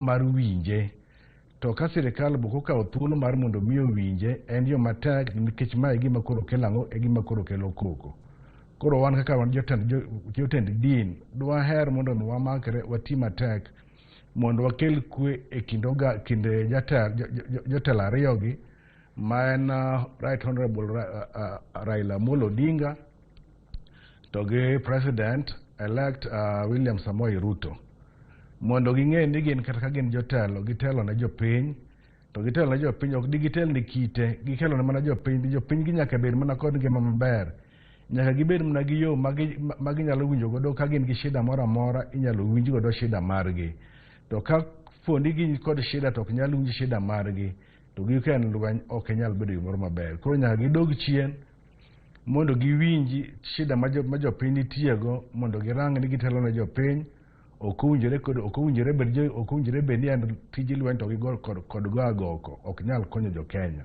Mar winje. To ka sirikal be ok okawo thuolo mar mondo mi owinje, en yo matek nikech ma e gima koro kelo ang'o? E gima koro kelo koko. Koro wan kaka wan jotend, jotend din, dwaher mondo mi wamakre, wati matek mondo wakel kwe e kind, oga, kind jatel, jotelo ariyogi ma en Right Honorable Raila Amolo Odinga to gi President elect William Samoei Ruto mondo ging'e ni gin kata ka gin jotelo, gitelo ne jopiny, to gitelo ne jopiny, ok digitel ne kite, gikelo ne mana jopiny. Jopiny gi nyaka bed mana kod ngima maber, nyaka gibed mana gi yo ma ginyalo winjo godo ka gin gi shida moro amora, inyalo winj godo shida margi. To ka poni gin kod shida to ok nyal winj shida margi, to giko en lweny, ok nyal bedo gimoro maber. Koro nyaka gidog chien mondo giwinji shida ma jopiny nitiego, mondo girang ni gitelo ne jopiny. Ok owinjore kod ok owinjore bed jo ok owinjore bed ni en tij lweny to gigo kod go agoko ok nyal konyo jo Kenya.